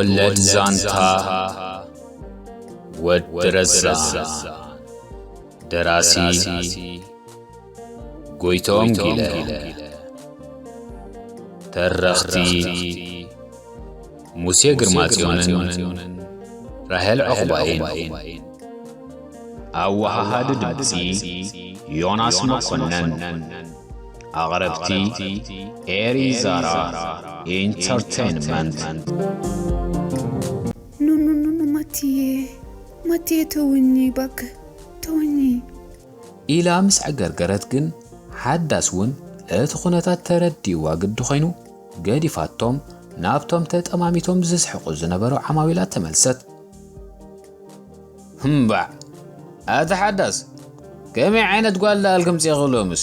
ወለድ ዛንታ ወዲ ረዛ። ደራሲ ጎይቶም ጊለ። ተረኽቲ ሙሴ ግርማጽዮንን ራሄል ዑቕባይን። ኣወሃሃዲ ድምጺ ዮናስ መኮነን። ኣቕረብቲ ኤሪ ዛራ ኢንተርቴይንመንት። ኖ ኖ ኖ ኖ፣ ማቲየ፣ ማቲየ፣ ተወኒ ባክ፣ ተወኒ። ኢላ ምስ ኣገርገረት ግን፣ ሓዳስ እውን እቲ ኩነታት ተረዲእዋ ግዲ ኮይኑ፣ ገዲፋቶም ናብቶም ተጠማሚቶም ዝስሕቑ ዝነበሩ ዓማዊላ ተመልሰት። እምባዕ፣ ኣቲ ሓዳስ፣ ከመይ ዓይነት ጓል ደኣልኪ ምጺኺ ሎምስ?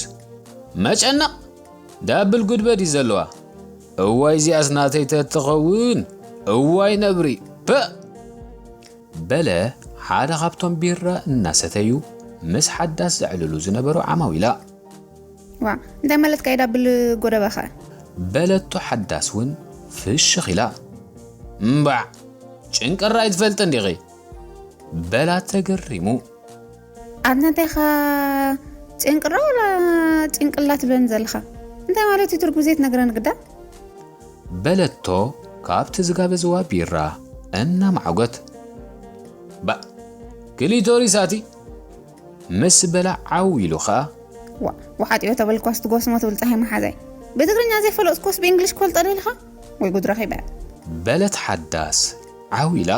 መጨነቕ ዳብል ጉድበድ እዩ ዘለዋ። እዋይ፣ እዚኣስ ናተይ ተትኸውን፣ እዋይ ነብሪ፣ ፐእ! በለ ሓደ ካብቶም ቢራ እናሰተዩ ምስ ሓዳስ ዘዕልሉ ዝነበሩ ዓማዊላ። ዋ፣ እንታይ ማለትካ እዩ ዳብል ጎደበኻ? በለቶ ሓዳስ እውን ፍሽኽ ኢላ። እምባዕ፣ ጭንቅራ ኣይትፈልጥን ዲኺ? በላ ተገሪሙ። ኣንተ እንታይ ኢኻ፣ ጭንቅራ ወላ ጭንቅላ ትብለኒ ዘለኻ? እንታይ ማለት እዩ ትርጉም ዘይትነግረኒ ግዳ? በለቶ ካብቲ ዝጋበዝዋ ቢራ እናማዕጎት። ባእ፣ ክሊቶሪስ ኣቲ ምስ በላ ዓው ኢሉ ኸኣ። ዋ፣ ወሓጢኦ ተበልኳስ ትጎስሞ ትብል ፀሓይ መሓዛይ። ብትግርኛ ዘይፈለጥኩስ ብእንግሊሽ ክፈልጦ ደሊኻ? ወይ ጉድ ረኺበ። በለት ሓዳስ ዓው ኢላ።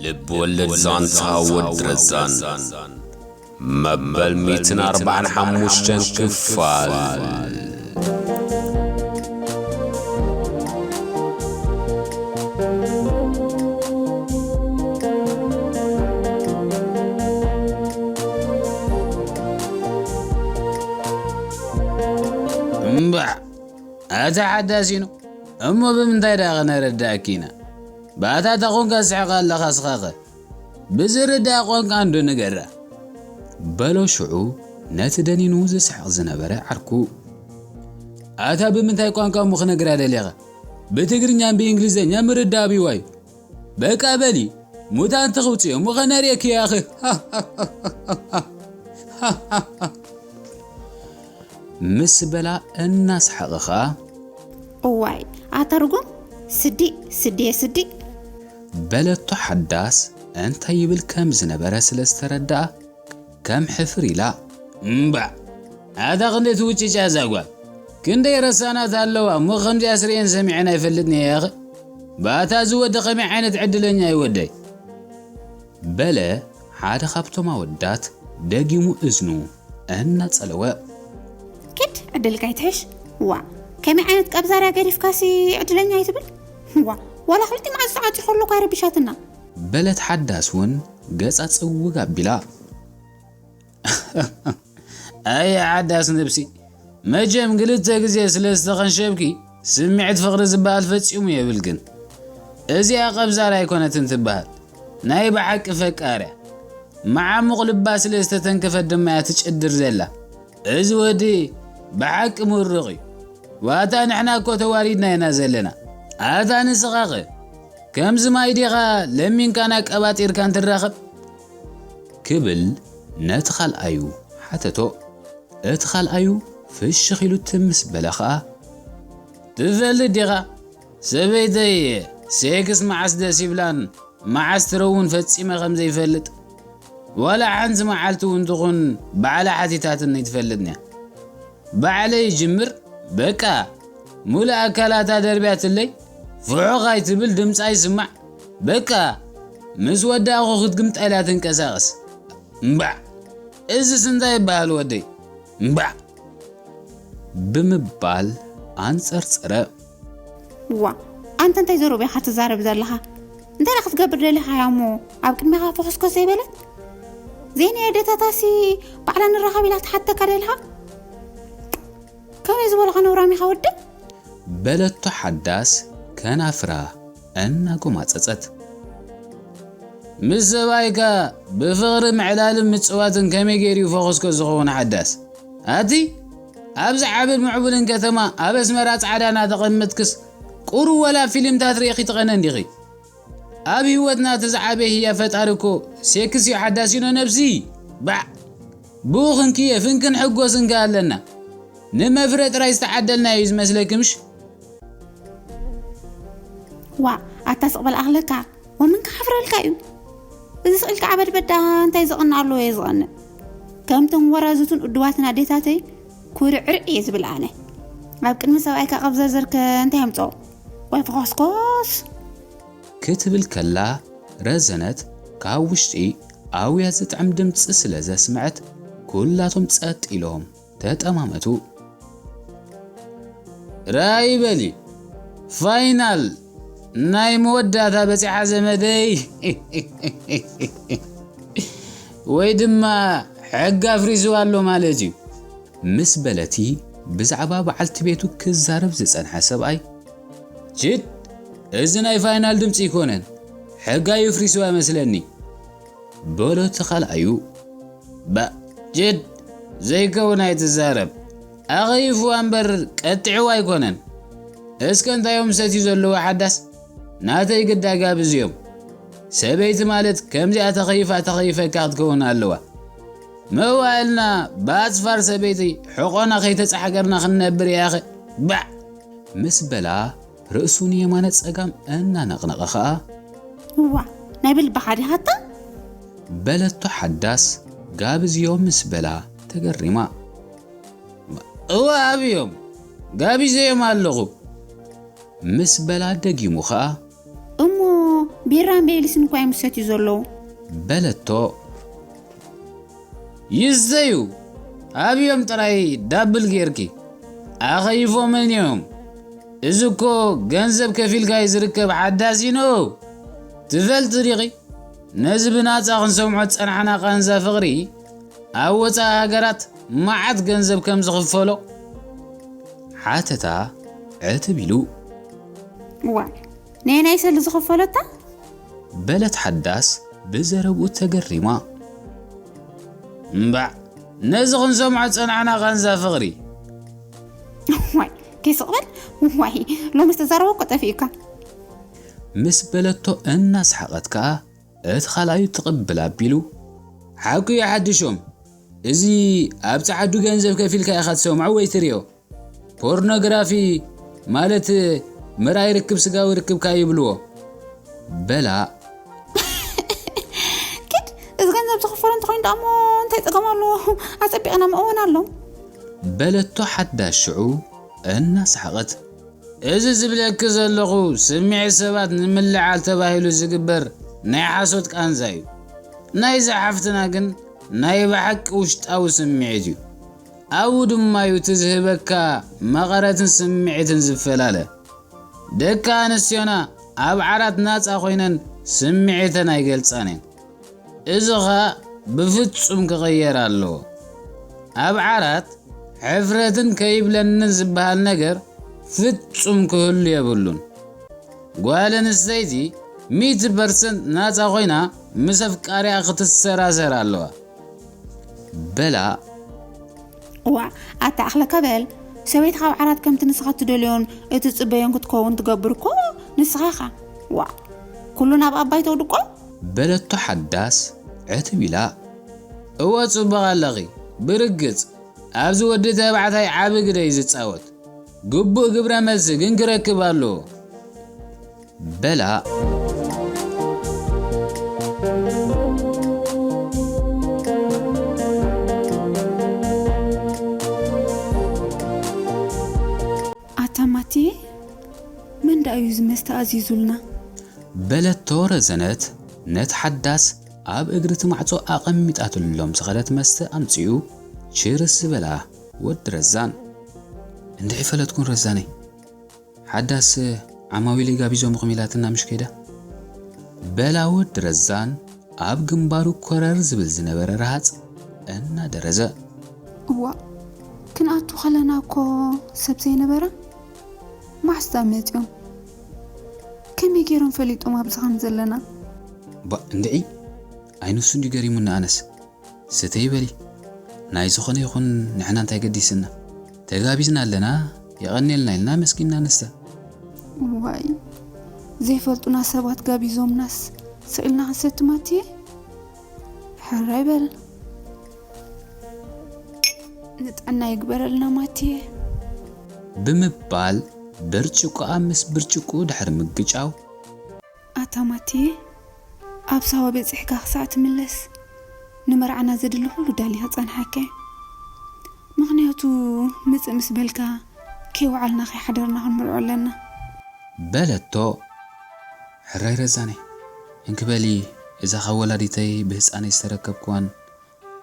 ልብ ወለድ ዛንታ ወዲ ረዛን መበል ሚእትን ኣርባዓን ሓሙሽተን ክፋል። እምባዕ፣ ኣታ ሓዳሲኖ፣ እሞ ብምንታይ ደኣ ኸነረዳእኪ ኢና? ብኣታ ተኾንካ ስሕቕ ኣለኻ ስኻኸ? ብዝርዳእ ቋንቋ እንዶ ንገራ። በሎ ሽዑ ነቲ ደኒኑ ዝስሕቕ ዝነበረ ዓርኩ። ኣታ ብምንታይ ቋንቋ እሞ ክነግራ ደሊኻ? ብትግርኛን ብእንግሊዘኛ ምርዳእ ኣብይዋ እዩ። በቃ በሊ፣ ሙታንቲ ክውፅኡ እሞ ኸነርእየኪ ያኺ። ምስ በላ እናሰሓቐ ኸኣ። እዋይ፣ ኣታ ርጉም ስዲ፣ ስዲ፣ ስዲ። በለቶ ሓዳስ እንታይ ይብል ከም ዝነበረ ስለ ዝተረድኣ ከም ሕፍር ኢላ። እምባዕ፣ ኣታ ክንደይ ትውጭጫ እዛ ጓል። ክንደይ ረሳናት ኣለዋ እሞ ከምዚኣስ ርእየን ሰሚዐን ኣይፈልጥን እየ ያኺ። ብኣታ እዚ ወዲ ከመይ ዓይነት ዕድለኛ እዩ ወደይ። በለ ሓደ ካብቶም ኣወዳት ደጊሙ እዝኑ እናጸለወ። ኪድ ዕድልካ ይትሕሽ። ዋ፣ ከመይ ዓይነት ቀብዛርያ ገዲፍካሲ ዕድለኛ እዩ ትብል? ዋ፣ ዋላ ክልቲ መዓልቲ ተዓጺ ከሎ እኳ ኣይረቢሻትና። በለት ሓዳስ እውን ገጻ ጽውግ ኣቢላ። ኣየ ሓዳስ ነብሲ፣ መቸም ክልተ ግዜ ስለ ዝተኸንሸብኪ ስምዒት ፍቕሪ ዝበሃል ፈጺሙ የብልክን። እዚኣ ቀብዛር ኣይኮነትን ትበሃል፣ ናይ ብሓቂ ፈቃር እያ። መዓሙቕ ልባ ስለ ዝተተንከፈት ድማ እያ ትጭድር ዘላ። እዚ ወዲ ብሓቂ ምሩቕ እዩ። ዋታ ንሕና እኮ ተዋሪድና ኢና ዘለና። ኣታ ንስኻኸ ከምዚ ማይ ዲኻ ለሚንካን ኣቀባጢርካን ትራኸብ? ክብል ነቲ ካልኣዩ ሓተቶ። እቲ ካልኣዩ ፍሽኽ ኢሉ ትም ምስ በለ ኸኣ። ትፈልጥ ዲኻ ሰበይተይ ሴክስ መዓስ ደስ ይብላን መዓስ ትረውን ፈጺመ ከም ዘይፈልጥ፣ ዋላ ሓንቲ መዓልቲ እውን ትኹን ባዕላ ሓቲታትኒ ኣይትፈልጥን እያ። ባዕለይ ይጅምር፣ በቃ፣ ሙሉእ ኣካላታ ደርብያትለይ፣ ፍሑኽ ኣይትብል፣ ድምጻ ይስማዕ፣ በቃ፣ ምስ ወዳእኹ ክትግምጣ ኢላ ትንቀሳቐስ። እምባዕ፣ እዝስ እንታይ ይበሃል ወደይ? እምባዕ። ብምባል ኣንጸርጸረ። ዋ፣ ኣንተ እንታይ ዘረባ ኢኻ ትዛረብ ዘለኻ? እንታይ ደኣ ክትገብር ደሊኻ እያ እሞ ኣብ ቅድሜኻ ፈኾስኮስ ዘይበለት? ዘይናይ ኣደታታሲ ባዕላ ንራኸብ ኢላ ትሓተካ ደሊኻ? ከመይ ዝበልኻ ነውራም ኢኻ ወዲ? በለቶ ሓዳስ ከናፍራ እናጎማጸጸት። ምስ ሰብኣይካ ብፍቕሪ ምዕላልን ምጽዋትን ከመይ ገይሩ እዩ ፈኾስኮስ ዝኸውን ሓዳስ? ኣቲ ኣብዚ ዓብን ምዕቡልን ከተማ ኣብ ኣስመራ ጻዕዳ እናተቐመጥክስ ቁሩብ ወላ ፊልምታት ርኢኺ ትቐነ እንዲኺ? ኣብ ህይወትና እቲ ዝዓበየ ህያ ፈጣሪ እኮ ሴክስ እዩ ሓዳሲኖ ነብሲ። ባዕ! ብኡ ክንክየፍን ክንሕጎስን ከ ኣለና። ንመፍረ ጥራይ ዝተዓደልና እዩ ዝመስለኪ ምሽ? ዋእ ኣታ ስቕ በል ኣኽለካ። ወመን ክሓፍረልካ እዩ? እዚ ስቕ ኢልካ ዓበድበዳ እንታይ ዘቕንእ ኣለዎ እየ ዝቐንእ? ከምቶም ወራዙትን እዱባትን ኣዴታተይ ኩርዕርዕ እየ ዝብል ኣነ። ኣብ ቅድሚ ሰብኣይካ ቀብዘርዘርከ እንታይ ኣምፅኦ? ወይ ፈኾስኮስ። ክትብል ከላ ረዘነት ካብ ውሽጢ ኣውያ ዝጥዕም ድምፂ ስለ ዘስምዐት ኩላቶም ጸጥ ኢሎም ተጠማመቱ። ራይ በሊ ፋይናል ናይ መወዳእታ በፂሓ ዘመደይ ወይ ድማ ሕጊ ኣፍሪስዋ ኣሎ ማለት እዩ። ምስ በለቲ ብዛዕባ በዓልቲ ቤቱ ክዛረብ ዝጸንሐ ሰብኣይ ችድ እዚ ናይ ፋይናል ድምፂ ይኮነን ሕጋዩ ፍሪስዋ መስለኒ በሎ እቲ ካልኣዩ። ባእ ችድ ዘይከውን ኣይትዛረብ ኣኸይፍዋ እምበር ቀጢዕዋ ኣይኮነን። እስከ እንታይ እዮም ሰትዩ ዘለዉ ሓዳስ ናተይ ግዳጋብ እዚኦም ሰበይቲ ማለት ከምዚኣ ተኸይፋ ተኸይፈካ ክትከውን ኣለዋ። መዋእልና ብኣጽፋር ሰበይቲ ሕቖና ከይተጻሕገርና ክንነብር እያኸ ባዕ ምስ በላ ርእሱ ንየማነ ጸጋም እናነቕነቐ ኸኣ እዋ ናይ ብልብኻ ዲኻታ በለቶ ሓዳስ ጋብዝዮ ምስ በላ ተገሪማ። እወ ኣብዮም ጋቢዘዮም ኣለኹ ምስ በላ ደጊሙ ኸኣ እሞ ቢራን ቤሊስን እኳ እዮም ዝሰትዩ ዘለዉ። በለቶ። ይስተዩ ኣብዮም ጥራይ ዳብል ጌርኪ ኣኸይፎምን እዮም። እዚ እኮ ገንዘብ ከፊልካ እዩ ዝርከብ ሓዳሲኖ ትፈልጢ ዲኺ? ነዚ ብናጻ ክንሰምዖ ዝጸናሕና ቃንዛ ፍቕሪ ኣብ ወጻኢ ሃገራት መዓት ገንዘብ ከም ዝኽፈሎ ሓተታ ዕትብ ኢሉ። ዋይ ነየናይ ሰሉ ዝኽፈሎ እታ? በለት ሓዳስ ብዘረብኡ ተገሪማ። እምባዕ ነዚ ክንሰምዖ ዝጸናሕና ቃንዛ ፍቕሪ። ዋይ ከይስቕ በል ዋይ ሎሚ ዝተዛረቦ እኮ ጠፊኡካ። ምስ በለቶ እናሰሓቐት ከኣ እቲ ኻልኣዩ ትቕብል ኣቢሉ። ሓቁ እዩ ሓድሾም፣ እዚ ኣብ ጸዓዱ ገንዘብ ከፊልካ ኢኻ ትሰምዖ ወይ ትሪኦ። ፖርኖግራፊ ማለት ምርኣይ ርክብ ስጋዊ ርክብካ ይብልዎ። በላ። ኪድ እዚ ገንዘብ ዝኽፈሎ እንተኾይኑ ደኣ እሞ እንታይ ጸገም ኣለዎ? ኣጸቢቕና መእወን ኣሎ። በለቶ ሓዳስ ሽዑ እናሰሓቐት። እዚ ዝብለኪ ዘለኹ ስምዒት ሰባት ንምልዓል ተባሂሉ ዝግበር ናይ ሓሶት ቃንዛ እዩ። ናይዛ ሓፍትና ግን ናይ ብሓቂ ውሽጣዊ ስምዒት እዩ። ኣብኡ ድማ እዩ እቲ ዝህበካ መቐረትን ስምዒትን ዝፈላለ። ደቂ ኣንስትዮና ኣብ ዓራት ናጻ ኮይነን ስምዒተን ኣይገልጻን እየን። እዚ ኸኣ ብፍጹም ክቕየር ኣለዎ። ኣብ ዓራት ሕፍረትን ከይብለንን ዝበሃል ነገር ፍጹም ክህሉ የብሉን። ጓል ኣንስተይቲ ሚእቲ ፐርሰንት ናጻ ኮይና ምስ ኣፍቃሪኣ ክትሰራሰር ኣለዋ። በላ እዋ ኣታ ኣኽለካ በል ሰበይትኻ ኣብ ዓራት ከምቲ ንስኻ እትደልዮን እትጽበዮን ክትከውን ትገብር እኮ ንስኻ ኢኻ። ዋ ኩሉ ናብ ኣባይ ተውድቆ? በለቶ ሓዳስ ዕትብ ኢላ። እወ ጽቡቕ ኣለኺ። ብርግጽ ኣብዚ ወዲ ተባዕታይ ዓቢ ግደ እዩ ዝጻወት። ግቡእ ግብረ መልሲ ግን ክረክብ ኣለዎ። በላ። ኣታ ማትየ መን ደኣ እዩ እዚ መስተ ኣዚዙልና? በለቶ ረዘነት ነቲ ሓዳስ ኣብ እግሪ እቲ ማዕጾ ኣቐሚጣትሎም ዝኸደት መስተ ኣምጺኡ ቺርስ ዝበላ ወዲ ረዛን። እንድዒ ፈለጥኩን ረዛነይ። ሓዳስ ዓማዊለይ ጋቢዞምኹም ኢላትና ምሽ ከይዳ? በላ ወዲ ረዛን ኣብ ግንባሩ ኮረር ዝብል ዝነበረ ረሃጽ እናደረዘ። እዋእ ክንኣቱ ከለና እኮ ሰብ ዘይነበረ ማዕስ ደኣ መጺኦም ከመይ ገይሮም ፈሊጦም ኣብዚ ከም ዘለና? ባ እንድዒ ኣይ ንሱ እንድዩ ገሪሙኒ ኣነስ። ስተይ በሊ ናይ ዝኾነ ይኹን ንሕና እንታይ ገዲስና? ተጋቢዝና ኣለና፣ የቐኔልና ኢልና መስኪና ንስተ። ዋይ፣ ዘይፈልጡና ሰባት ጋቢዞምናስ ስቕ ኢልና ክንሰቲ ማትየ? ሕራይ በል። ንጥዕና ይግበረልና ማትየ። ብምባል ብርጭቆኣ ምስ ብርጭቆኡ ድሕሪ ምግጫው፣ ኣታ ማትየ፣ ኣብ ሳዋ በጺሕካ ክሳዕ ትምለስ ንመርዓና ዘድሊ ኩሉ ዳሊኻ ጸንሓካ። ምኽንያቱ ምጽእ ምስ በልካ ከይወዓልና ከይሓደርና ክንምርዖ ኣለና። በለቶ። ሕራይ ረዛነይ፣ እንክበሊ፣ እዛ ካብ ወላዲተይ ብህፃነይ ዝተረከብክዋን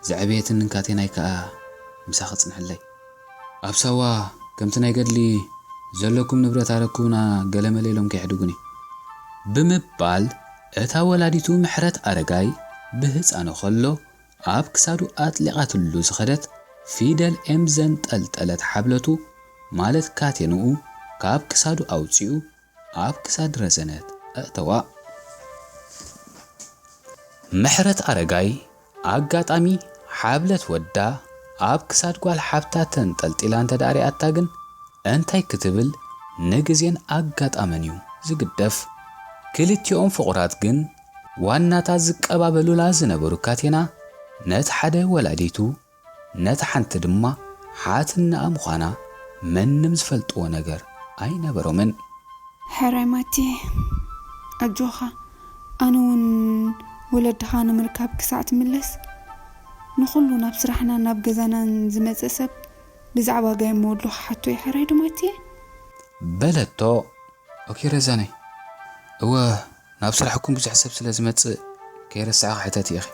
ዘዕበየትንን ካቴናይ ከኣ ምሳኺ ጽንሕለይ። ኣብ ሳዋ ከምቲ ናይ ገድሊ ዘለኩም ንብረት ኣረክቡና ገለመለ ኢሎም ከይሕድጉኒ ብምባል እታ ወላዲቱ ምሕረት ኣረጋይ ብህፃኑ ከሎ ኣብ ክሳዱ ኣጥሊቓትሉ ዝኸደት ፊደል ኤም ዘንጠልጠለት ሓብለቱ ማለት ካቴንኡ ካብ ክሳዱ ኣውጺኡ ኣብ ክሳድ ረዘነት ኣእተዋ። ምሕረት ኣረጋይ ኣጋጣሚ ሓብለት ወዳ ኣብ ክሳድ ጓል ሓብታ ተንጠልጢላ እንተ ደኣ ሪኣታ ግን እንታይ ክትብል ንግዜን ኣጋጣምን እዩ ዝግደፍ። ክልቲኦም ፍቑራት ግን ዋናታት ዝቀባበሉላ ዝነበሩ ካቴና ነቲ ሓደ ወላዲቱ ነታ ሓንቲ ድማ ሓትነኣ ምዃና መንም ዝፈልጥዎ ነገር ኣይነበሮምን። ሕራይ ማቴ፣ ኣጆኻ፣ ኣነ እውን ወለድኻ ንምርካብ ክሳዕ ትምለስ ንኹሉ ናብ ስራሕናን ናብ ገዛናን ዝመጽእ ሰብ ብዛዕባ ጋይ መወድሎ ክሓቶ እየ። ሕራይ ዶ ማቴ? በለቶ። ኦኬ ረዛነይ፣ እወ ናብ ስራሕኩም ብዙሕ ሰብ ስለ ዝመጽእ ከይረሳዕኺ ሕተቲ ኢኺ።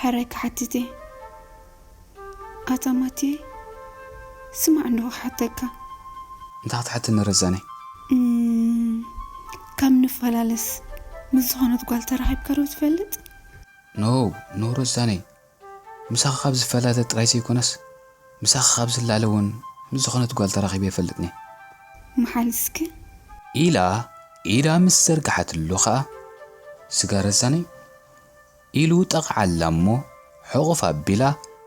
ሕራይ ክሓትት እየ። ኣታ ማቴ፣ ስማዕ እንዶ ክሓተካ። እንታይ ክትሓትኒ ረዛነይ? እም፣ ካብ ንፈላለስ ምስ ዝኾነት ጓል ተራኺብካ ዶ ትፈልጥ? ኖ ኖ ረዛነይ፣ ምሳኺ ካብ ዝፈላለ ጥራይ ዘይኮነስ ምሳኺ ካብ ዝላለ እውን ምስ ዝኾነት ጓል ተራኺበ ይፈልጥኒ። መሓል እስኪ። ኢላ ኢዳ ምስ ዘርግሓትሉ ኸኣ ስጋ ረዛነይ ኢሉ ጠቕዓላ እሞ ሕቑፍ ኣቢላ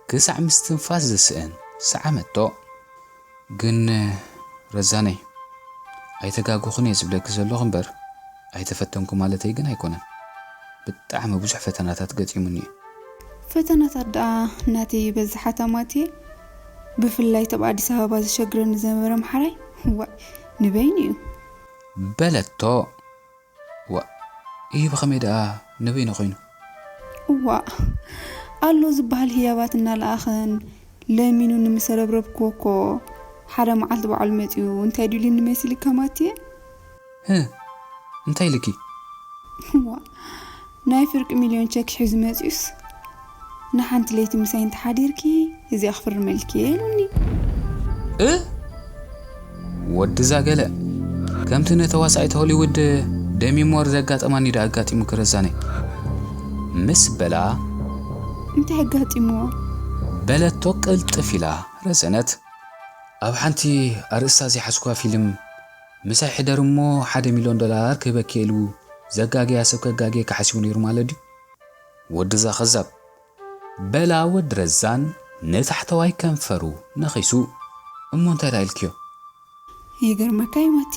ክሳዕ ምስትንፋስ ዝስእን ሰዓመቶ። ግን ረዛነይ ኣይተጋገኹን እየ ዝብለኪ ዘለኹ እምበር ኣይተፈተንኩ ማለተይ ግን ኣይኮነን። ብጣዕሚ ብዙሕ ፈተናታት ገጢሙኒ እዩ። ፈተናታት ደኣ ናተይ ይበዝሓታ ማቴ። ብፍላይ ተብ ኣዲስ ኣበባ ዝሸግረኒ ዝነበረ ምሓራይ ዋይ ንበይኑ እዩ። በለቶ። ዋ እዩ ብኸመይ ደኣ ንበይኑ ኮይኑ? እዋ ኣሎ ዝበሃል ህያባት እናለኣኸን ለሚኑ ንምሰረብረብክዎ እኮ ሓደ መዓልቲ ባዕሉ መፂኡ እንታይ ድልዩ ንመሲልካ ማቴ? ህ እንታይ ኢልኪ? ዋ ናይ ፍርቂ ሚልዮን ቸክ ሒዙ መፂኡስ ንሓንቲ ለይቲ ምሳይ እንተሓዲርኪ እዚኣ ክፍርመልኪ እየ ኢሉኒ። እ ወድዛ ገለ ከምቲ ንተዋሳኢት ሆሊውድ ደሚ ሞር ዘጋጠማኒ ዶ ኣጋጢሙኪ ረዛነይ? ምስ በላ እንታይ ኣጋጢምዎ? በለቶ ቅልጥፍ ኢላ ረዘነት። ኣብ ሓንቲ ኣርእስታ ዘይሓዝኩዋ ፊልም ምሳይ ሕደር እሞ ሓደ ሚልዮን ዶላር ክህበኪ ኢሉ ዘጋገያ ሰብ ከጋገየካ ሓሲቡ ነይሩ ማለት ድዩ? ወድዛ ኸዛብ በላ ወዲ ረዛን ንታሕተዋይ ከንፈሩ ነኺሱ። እሞ እንታይ ደኣ ኢልክዮ? ይገርመካ እዩ ማቴ።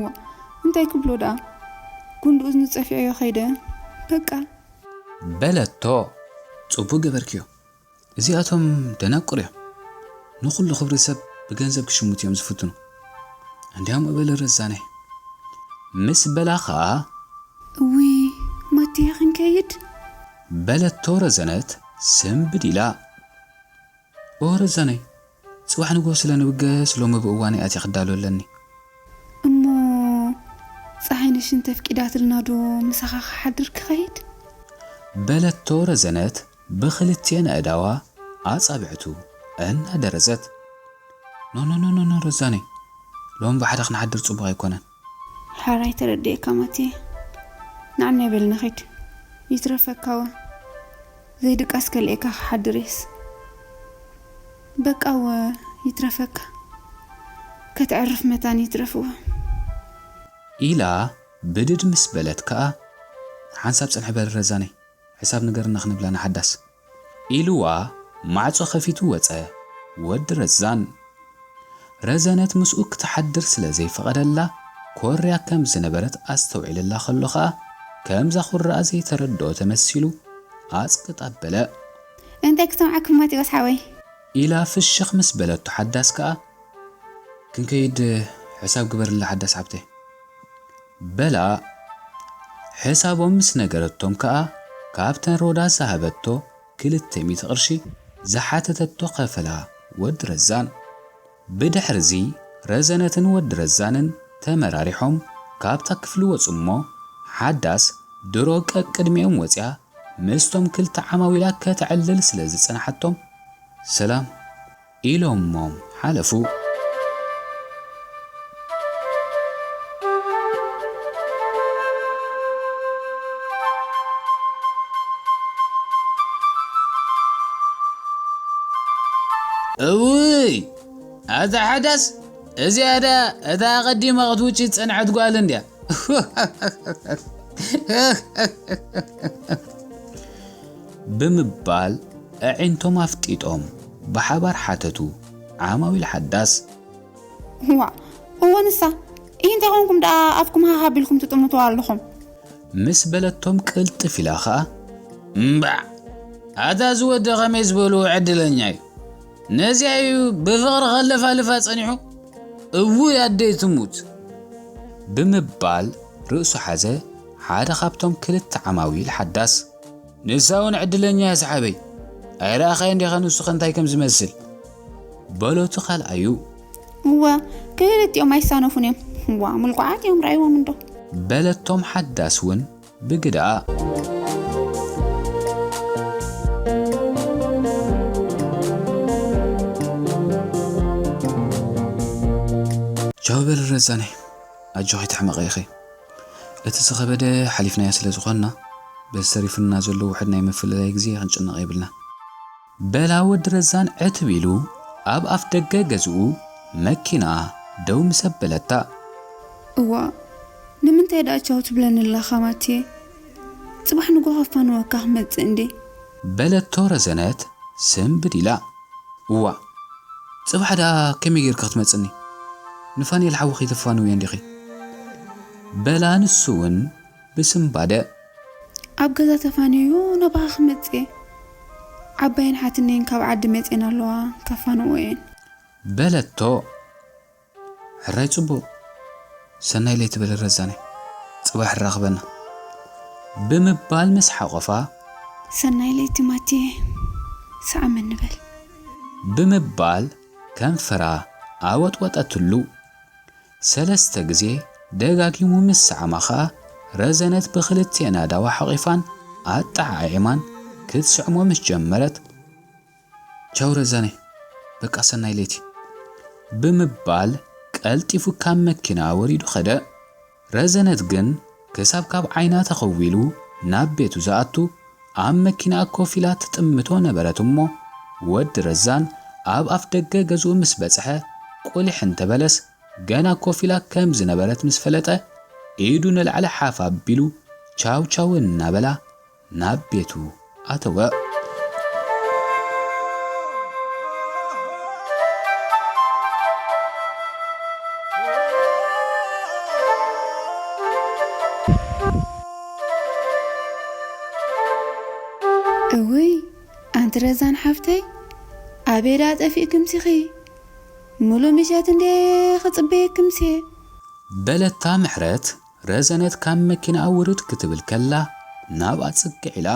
ዋ እንታይ ክብሎ ደኣ ጉንዲ እዝኑ ጸፊዐዮ ኸይደ በቃ። በለቶ። ጽቡቅ ገበርክዮ። እዚኣቶም ደናቁር እዮም። ንኹሉ ክብሪ ሰብ ብገንዘብ ክሽምቱ እዮም ዝፍትኑ። እንዲያውም እበሊ ረዛነይ ምስ በላ ኸኣ እውይ ማቴ ክንከይድ። በለቶ ረዘነት ስንብድ ኢላ። ኦ ረዛነይ ጽባሕ ንግሆ ስለ ንብገስ ሎሚ ብእዋነይ ኣትየ ክዳሎ ኣለኒ። እሞ ፀሓይነሽ እንተፍቂዳትልና ዶ ምሳኻ ክሓድር ክኸይድ? በለቶ ረዘነት ብኽልቲኤን ኣእዳዋ ኣጻብዕቱ እናደረዘት። ኖ ኖ ኖ ኖ ኖ ረዛነይ ሎሚ ብሓደ ክንሓድር ጽቡቕ ኣይኮነን። ሓራይ ተረዲኤካ ማቴ። ንዓናይ በል ንኺድ ይትረፈካ ወ ዘይድቃስ ከልኤካ ክሓድር እየስ በቃ ወ ይትረፈካ ከተዕርፍ መታን ይትረፍዎ። ኢላ ብድድ ምስ በለት ከኣ ሓንሳብ ጽንሒ በል ረዛነይ ሕሳብ ንገርና ክንብላ ንሓዳስ። ኢልዋ ማዕጾ ከፊቱ ወጸ። ወዲ ረዛን። ረዘነት ምስኡ ክትሓድር ስለ ዘይፈቐደላ ኮርያ ከም ዝነበረት ኣስተውዒልላ ከሎ ኸኣ ከምዛ ኩርኣ ዘይተረድኦ ተመሲሉ ኣጽቅጥ ኣበለ። እንታይ ክሰምዓኩም ማቴዎስ ሓወይ? ኢላ ፍሽኽ ምስ በለቶ ሓዳስ ከኣ፣ ክንከይድ ሕሳብ ግበርላ ሓዳስ ሓብተይ። በላ። ሕሳቦም ምስ ነገረቶም ከኣ ካብተን ሮዳስ ዝሃበቶ ክልተ ሚእቲ ቅርሺ ዝሓተተቶ ከፈላ ወዲ ረዛን። ብድሕርዚ ረዘነትን ወዲ ረዛንን ተመራሪሖም ካብታ ክፍሊ ወጹ እሞ ሓዳስ ድሮ ቀቅድሚኦም ወጽያ ምስቶም ክልተ ዓማዊላ ከተዕልል ስለ ዝጸንሓቶም ሰላም ኢሎሞም ሓለፉ። እውይ ኣታ ሓዳስ፣ እዚኣ ደኣ እታ ኣቐዲማ ክትውጪ ዝጸንሐት ጓል እንድያ። ብምባል ኣዒንቶም ኣፍጢጦም ብሓባር ሓተቱ ዓማዊል ሓዳስ። ዋእ፣ እወ ንሳ። እይ እንታይ ኾንኩም ደኣ ኣፍኩም ሃህ ኣቢልኩም ትጥምትዋ ኣለኹም? ምስ በለቶም ቅልጥፍ ኢላ ኸኣ፣ እምባዕ፣ ኣታ እዚ ወዲ ኸመይ ዝበሉ ዕድለኛ እዩ። ነዚኣ እዩ ብፍቕሪ ከለፋልፋ ጸኒሑ። እውይ ኣደይ ትሙት። ብምባል ርእሱ ሓዘ ሓደ ካብቶም ክልተ ዓማዊል ሓዳስ። ንሳ እውን ዕድለኛ እያ ሰሓበይ። ኣይረኣኻዮን ዲኻ ንሱ ከ እንታይ ከም ዝመስል? በሎ እቲ ካልኣዩ። እወ፣ ክልቲኦም ኣይሳነፉን እዮም። እዋ፣ ምልኩዓት እዮም፣ ረኣይዎም እንዶ። በለቶም ሓዳስ እውን ብግደኣ። ቻው በል ረዛነይ፣ ኣጆኺ ትሕመቒ ኢኺ። እቲ ዝኸበደ ሓሊፍናዮ ስለ ዝኾንና፣ በዚ ተሪፉና ዘሎ ውሑድ ናይ ምፍልላይ ግዜ ክንጭነቕ የብልናን። በላ ወዲ ረዛን ዕትብ ኢሉ ኣብ ኣፍ ደገ ገዝኡ መኪና ደው ምስ ኣበለታ። እዋ፣ ንምንታይ ደኣ ቻው ትብለኒ ኣለኻ ማቴ? ጽባሕ ንጎ ከፋንወካ ክመጽእ እንዴ? በለቶ ረዘነት ስንብድ ኢላ። እዋ፣ ጽባሕ ደኣ ከመይ ጌርካ ክትመጽኒ? ንፋንኤል ሓዊ ከይተፋንውዮ እንዲኺ? በላ ንሱ እውን ብስንባደ። ኣብ ገዛ ተፋንዮ ናባኻ ክመጽእ እየ። ዓባየን ሓትነይን ካብ ዓዲ መጺኤን ኣለዋ፣ ከፋንዎ እየን። በለቶ። ሕራይ ጽቡቕ። ሰናይ ለይቲ በል ረዛነይ። ጽባሕ ንራኸበና። ብምባል ምስ ሓቖፋ። ሰናይ ለይቲ ማቴ፣ ሰዓመኒ በል። ብምባል ከንፈራ ኣወጥወጠትሉ። ሰለስተ ግዜ ደጋጊሙ ምስ ሰዓማ ኸኣ ረዘነት ብኽልቲኤን ኣእዳዋ ሓቒፋን ኣጠዓዒማን ክትስዕሞ ምስ ጀመረት፣ ቻው ረዛነይ፣ በቃ ሰናይ ለይቲ፣ ብምባል ቀልጢፉ ካብ መኪና ወሪዱ ኸደ። ረዘነት ግን ክሳብ ካብ ዓይና ተኸዊሉ ናብ ቤቱ ዝኣቱ ኣብ መኪና ኮፍ ኢላ ትጥምቶ ነበረት እሞ፣ ወዲ ረዛን ኣብ ኣፍ ደገ ገዝኡ ምስ በጽሐ፣ ቁሊሕ እንተበለስ ገና ኮፍ ኢላ ከም ዝነበረት ምስ ፈለጠ፣ ኢዱ ንላዕሊ ሓፍ ኣቢሉ ቻው ቻው እናበላ ናብ ቤቱ ኣተወ። እውይ፣ ኣንቲ ረዛን ሓፍተይ፣ ኣበይ ደኣ ጠፊእክምሲኺ? ምሉእ ምሸት እንዴ ክጽበየክምሲ? በለታ ምሕረት፣ ረዘነት ካብ መኪናኣ ውርድ ክትብል ከላ ናብኣ ጽግዕ ኢላ።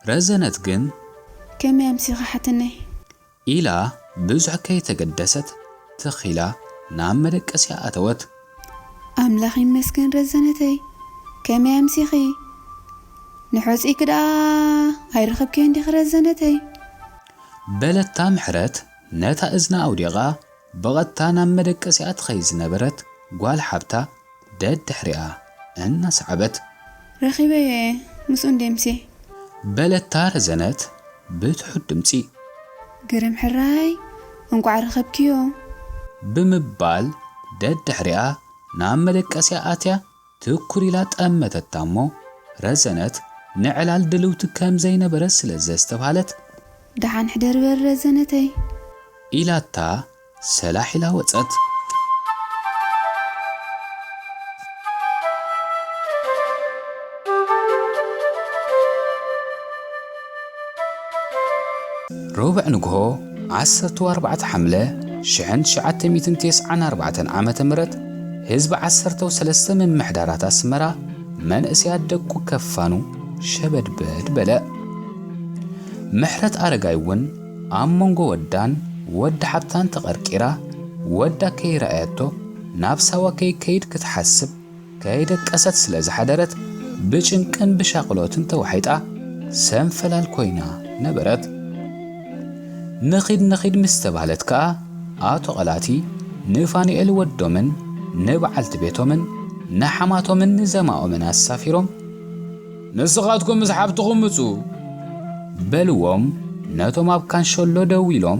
ረዘነት ግን፣ ከመይ ኣምሲኻ ሓትነይ? ኢላ ብዙሕ ከይተገደሰት ትኽ ኢላ ናብ መደቀስያ ኣተወት። ኣምላኽ ይመስገን ረዘነተይ፣ ከመይ ኣምሲኺ? ንሖጺኪ ደኣ ኣይረኸብክዮን ዲኺ ረዘነተይ? በለታ ምሕረት ነታ እዝና ኣውዲቓ ብቐጥታ ናብ መደቀሲኣ ትኸይድ ዝነበረት ጓል ሓብታ ደድሕሪኣ እናሰዓበት። ረኺበዮ እየ፣ ምስኡ እንድየ ምሴ። በለታ ረዘነት ብትሑት ድምጺ። ግርም ሕራይ፣ እንቋዕ ረኸብክዮ። ብምባል ደድሕሪኣ ናብ መደቀሲኣ ኣትያ ትኩር ኢላ ጠመተታ እሞ ረዘነት ንዕላል ድልውቲ ከም ዘይነበረት ስለ ዘስተብሃለት። ደሓን ሕደሪ በል ረዘነተይ። ኢላታ ሰላሕ ኢላ ወጸት። ረቡዕ ንግሆ ዓሰርተ ኣርባዕተ ሓምለ ሽሕን ትሽዓተ ሚእትን ተስዓን ኣርባዕተን ዓመተ ምህረት ህዝቢ ዓሰርተው ሰለስተ ምምሕዳራት ኣስመራ መንእሰያት ደቁ ከፋኑ ሸበድበድ በለ። ምሕረት ኣረጋይ እውን ኣብ መንጎ ወዳን ወዲ ሓብታን ተቐርቂራ፣ ወዳ ከይረኣየቶ ናብ ሳዋ ከይከይድ ክትሓስብ ከይደቀሰት ስለ ዝሓደረት፣ ብጭንቅን ብሻቕሎትን ተዋሒጣ ሰንፈላል ኮይና ነበረት። ንኺድ ንኺድ ምስ ተባህለት ከኣ፣ ኣቶ ቐላቲ ንፋኑኤል ወዶምን ንበዓልቲ ቤቶምን ንሓማቶምን ንዘማኦምን ኣሳፊሮም፣ "ንስኻትኩም ምስ ሓብትኹም ምጹ" በልዎም፣ ነቶም ኣብ ካንሸሎ ደው ኢሎም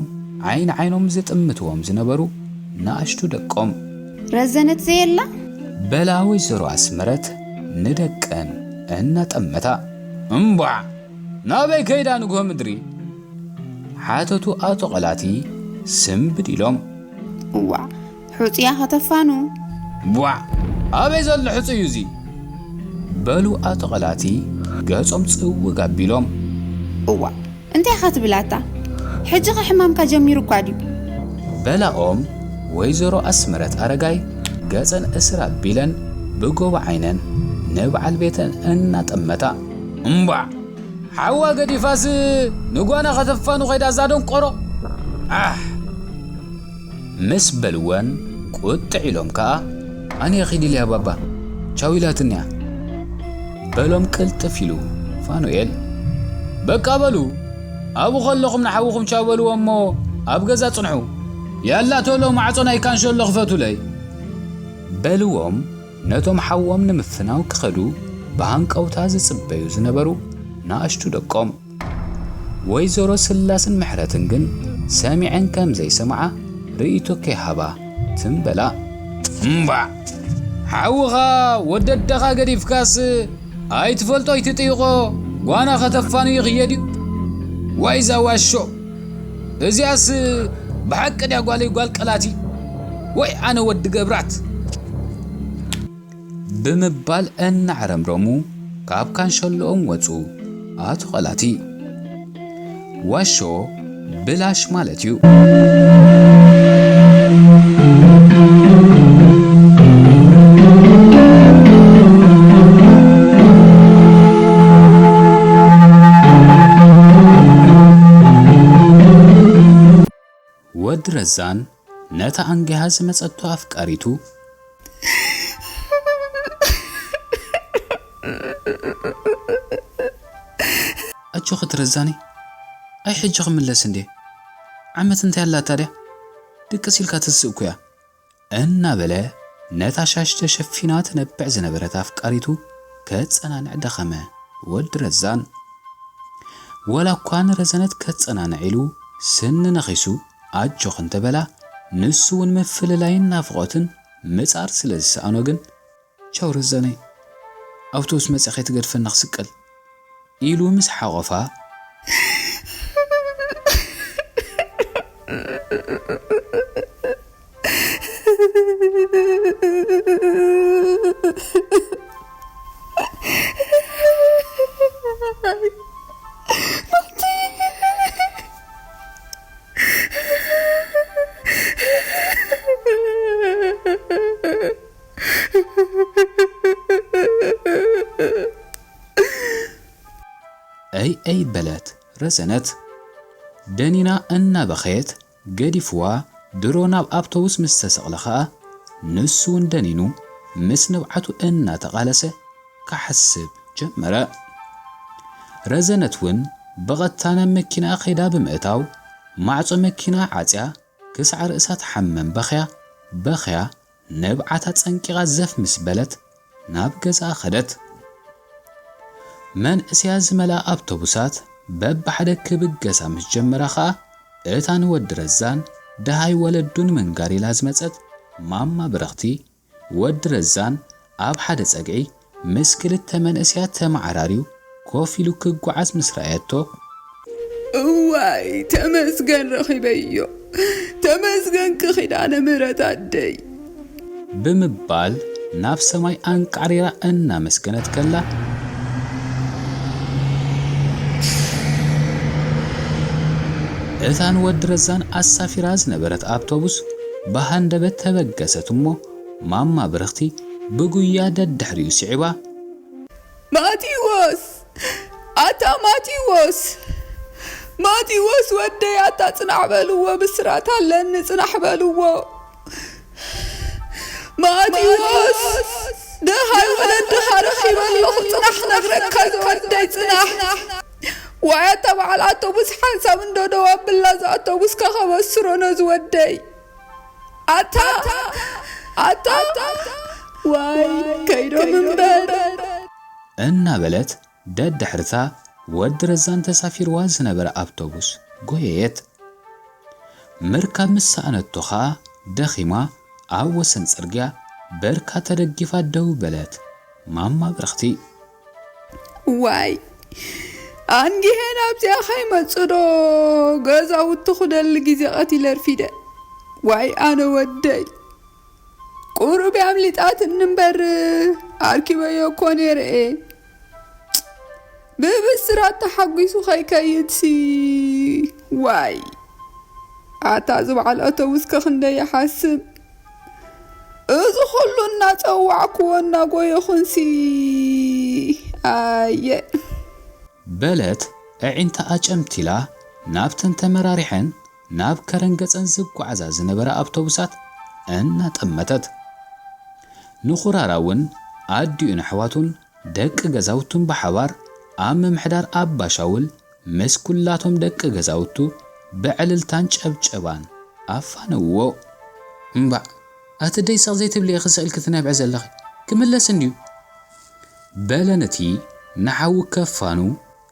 ዓይኒ ዓይኖም ዝጥምትዎም ዝነበሩ ንኣሽቱ ደቆም። "ረዘነት ዘየላ?" በላ ወይዘሮ ኣስመረት ንደቀን እናጠመታ። "እምቧዕ! ናበይ ከይዳ ንግሆ ምድሪ?" ሓተቱ ኣቶ ቐላቲ ስምብድ ኢሎም። "እዋዕ፣ ሑጽያ ከተፋኑ?" "ቧዕ! ኣበይ ዘሎ ሕጹይ እዩ እዚ?" በሉ ኣቶ ቐላቲ ገጾም ጽውግ ኣቢሎም። "እዋዕ፣ እንታይ ኢኻ ትብል ኣታ? ሕጂ ኸ ሕማምካ ጀሚሩ እኳ ድዩ?" በላኦም ወይዘሮ ኣስመረት ኣረጋይ ገጸን እስር ኣቢለን ብጎቦ ዓይነን ንበዓል ቤተን እናጠመታ። "እምቧዕ! ሓዋ ገዲፋስ ንጓና ከተፋኑ ኸይዳ እዛ ደንቆሮ? ኣሕ!" ምስ በልወን ቁጥዕ ኢሎም ከኣ፣ "ኣነ ኺድ ኢለያ ባባ፣ ቻው ኢላትንያ" በሎም ቅልጥፍ ኢሉ ፋኑኤል። "በቃ በሉ፣ ኣብኡ ከለኹም ንሓውኹም ቻው በልዎ እሞ ኣብ ገዛ ጽንሑ። ያላ ቶሎ ማዕጾ ናይ ካንሸሎ ክፈቱለይ" በልዎም ነቶም ሓዎም ንምፍናው ክኸዱ ብሃንቀውታ ዝጽበዩ ዝነበሩ ንኣሽቱ ደቆም። ወይዘሮ ስላስን ምሕረትን ግን ሰሚዐን ከም ዘይሰምዓ ርእይቶ ከይሃባ ትም በላ። "እምባዕ! ሓውኻ ወደደኻ ገዲፍካስ ኣይትፈልጦ ኣይትጥይቖ ጓና ከተፋኑ ይኽየድ እዩ? ዋይ እዛ ዋሾ! እዚኣስ ብሓቂ ድያ ጓለይ ጓል ቀላቲ? ወይ ኣነ ወዲ ገብራት!" ብምባል እናዕረምረሙ ካብ ካንሸሎኦም ወጹ ኣቶ ቐላቲ። ዋሾ ብላሽ ማለት እዩ። ወዲ ረዛን ነታ ኣንጊሃ ዝመጸቶ ኣፍቃሪቱ፣ "ኣጆኺ ትረዛኒ፣ ኣይ ሕጂ ክምለስ እንዴ? ዓመት እንታይ ኣላታ ድያ? ድቅስ ኢልካ ትስእ እኮ እያ" እናበለ ነታ ሻሽ ተሸፊና ትነብዕ ዝነበረት ኣፍቃሪቱ ከጸናንዕ ደኸመ ወዲ ረዛን። ወላ እኳ ንረዘነት ከጸናንዕ ኢሉ ስኒ ነኺሱ ኣጆኺ እንተበላ፣ ንሱ እውን ምፍልላይን ናፍቖትን ምጻር ስለ ዝሰኣኖ ግን፣ "ቻው ረዛነይ፣ ኣውቶቡስ መጺኣ ከይትገድፈና ክስቀል" ኢሉ ምስ ሓቖፋ፣ እይ እይ በለት ረዘነት። ደኒና እናበኸየት ገዲፍዋ ድሮ ናብ ኣውቶቡስ ምስ ተሰቕለ ኸኣ፣ ንሱ እውን ደኒኑ ምስ ንብዓቱ እናተቓለሰ ክሓስብ ጀመረ። ረዘነት እውን ብቐጥታ ናብ መኪናኣ ከይዳ ብምእታው፣ ማዕጾ መኪና ዓጽያ ክሳዕ ርእሳ ትሓመም በኽያ በኽያ ንብዓታ ጸንቂቓ ዘፍ ምስ በለት ናብ ገዛኣ ኸደት። መንእሰያ ዝመልኣ ኣውቶቡሳት በብሓደ ክብገሳ ምስ ጀመራ ኸኣ፣ እታ ንወዲ ረዛን ደሃይ ወለዱ ንምንጋር ኢላ ዝመጸት ማማ ብርኽቲ፣ ወዲ ረዛን ኣብ ሓደ ጸግዒ ምስ ክልተ መንእሰያት ተመዓራርዩ ኮፍ ኢሉ ክጓዓዝ ምስ ረኣየቶ፣ "እዋይ ተመስገን ረኺበዮ፣ ተመስገንኪ ኪዳነ ምህረት ኣደይ። ብምባል ናብ ሰማይ ኣንቃዕሪራ እናመስገነት ከላ፣ እታ ንወዲ ረዛን ኣሳፊራ ዝነበረት ኣውቶቡስ ብሃንደበት ተበገሰት እሞ፣ ማማ ብርኽቲ ብጉያ ደድሕሪኡ ስዒባ፣ ማቴዎስ! ኣታ ማቴዎስ! ማቴዎስ ወደይ፣ ኣታ ጽናሕ በልዎ፣ ብስራት ኣለኒ፣ ጽናሕ በልዎ። ማቴዎስ! ደሃይ ወለድኻ ረኺበ ኣለኹ፣ ጽናሕ ክነግረካ ዝወደይ፣ ጽናሕ። ዋይ ኣታ በዓል ኣውቶቡስ፣ ሓንሳብ እንዶ ደው ኣብላ፣ እዛ ኣውቶቡስ ከኸበስሮ ነዚ ወደይ። ኣታ! ኣታ! ዋይ ከይዶም እምበር። እናበለት ደድሕርታ ወዲ ረዛን ተሳፊርዋ ዝነበረ ኣውቶቡስ ጎየየት። ምርካብ ምስ ሰኣነቶ ኸኣ ደኺማ ኣብ ወሰን ጽርግያ በርካ ተደጊፋ ደው በለት። ማማ ብርኽቲ። ዋይ ኣንጊሄ ናብዚኣ ከይመጽእ ዶ ገዛውቲ ክደሊ ግዜ ቀቲለ ኣርፊደ። ዋይ ኣነ ወደይ ቁሩብ ኣምሊጣትኒ እምበር ኣርኪበዮ እኮ ነይረ እየ። ብብስራት ተሓጒሱ ከይከይድሲ። ዋይ ኣታ እዚ በዓል ኣውቶቡስ ከ ክንደይ ይሓስብ። እዚ ኩሉ እናጸዋዕክዎ እናጎየኹንሲ። ኣየ። በለት ኣዒንታ ኣጨምቲላ ናብተን ተመራሪሐን ናብ ከረን ገጸን ዝጓዓዛ ዝነበራ ኣውቶቡሳት እናጠመተት። ንኹራራ እውን ኣዲኡን ኣሕዋቱን ደቂ ገዛውቱን ብሓባር ኣብ ምምሕዳር ኣባሻውል ምስ ኩላቶም ደቂ ገዛውቱ ብዕልልታን ጨብጨባን ኣፋነውዎ። እምባዕ፣ ኣቲ ደይ ሰቕ ዘይትብሊ ኢኺ ስቕ ኢልኪ ትነብዒ ዘለኺ? ክምለስ እንድዩ። በለ ነቲ ንሓዉ ከፋኑ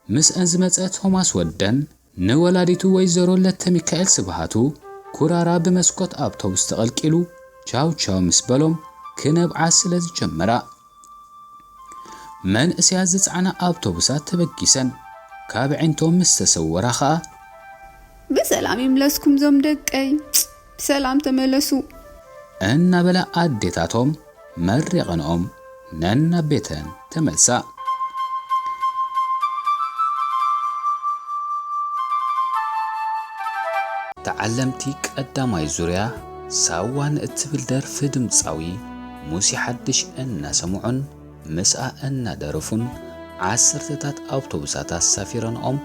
ምስአን ዝመጸ ቶማስ ወደን ንወላዲቱ ወይዘሮ ለተሚካኤል ስብሃቱ ኩራራ ብመስኮት ኣውቶቡስ ተቐልቂሉ ቻው ቻው ምስ በሎም ክነብዓ ስለ ዝጀመራ። መንእሰያት ዝጸዓና ኣውቶቡሳት ተበጊሰን ካብ ኣዒንቶም ምስ ተሰወራ ኸኣ፣ ብሰላም ይምለስኩም ዞም ደቀይ፣ ብሰላም ተመለሱ። እናበላ ኣዴታቶም መሪቐንኦም ነናብ ቤተን ተመልሳ። ተዓለምቲ ቀዳማይ ዙርያ ሳዋ ንእትብል ደርፊ ድምጻዊ ሙሴ ሓድሽ እናሰምዑን ምስኣ እናደረፉን ዓሰርተታት ኣውቶቡሳት ኣሳፊረንኦም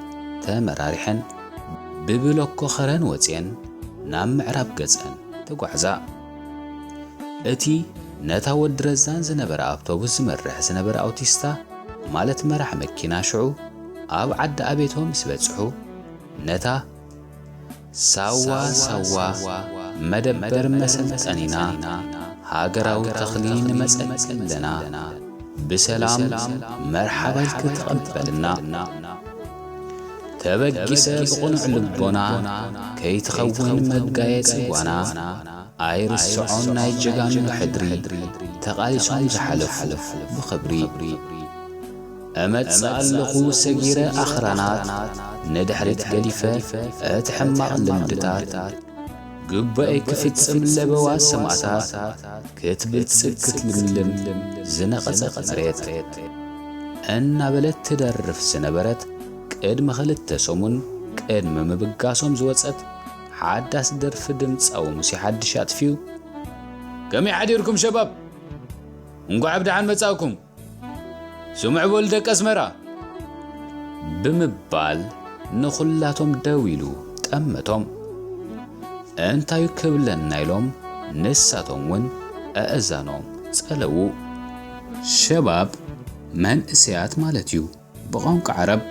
ተመራሪሐን ብብሎኮ ኸረን ወጺኤን ናብ ምዕራብ ገጸን ተጓዕዛ። እቲ ነታ ወዲ ረዛን ዝነበረ ኣውቶቡስ ዝመርሕ ዝነበረ ኣውቲስታ ማለት መራሕ መኪና ሽዑ ኣብ ዓዲ ኣቤቶ ምስ በጽሑ ነታ ሳዋ ሳዋ መደበር መሰልጠኒና ሃገራዊ ተኽሊ ንመጸኪ ኣለና ብሰላም መርሓባ ኢልኪ ተቐበልና። ተበጊሰ ብቕኑዕ ልቦና ከይትኸውን መጋየጺ ጓና ኣይርስዖን ናይ ጀጋኑ ሕድሪ ተቓሊሶም ዝሓለፉ ብኽብሪ። እመጽእ ኣለኹ ሰጊረ ኣኽራናት ንድሕሪት ገዲፈ እቲ ሕማቕ ልምድታት ግቡኤይ ክፍጽም ለበዋ ሰማእታት ክትብልጽግ ክትልምልም ዝነቐጸት መሬት እናበለት ትደርፍ ዝነበረት ቅድሚ ኽልተ ሰሙን ቅድሚ ምብጋሶም ዝወጸት ሓዳስ ደርፊ ድምጻዊ ሙሴ ሓድሽ ኣጥፊኡ። ከመይ ሓዲርኩም ሸባብ? እንኳዕ ብደሓን መጻእኩም። ስምዑ በሉ ደቂ ኣስመራ። ብምባል ንኹላቶም ደው ኢሉ ጠመቶም። እንታዩ ክብለና ኢሎም ንሳቶም እውን ኣእዛኖም ጸለዉ። ሸባብ መንእሰያት ማለት እዩ ብቋንቋ ዓረብ።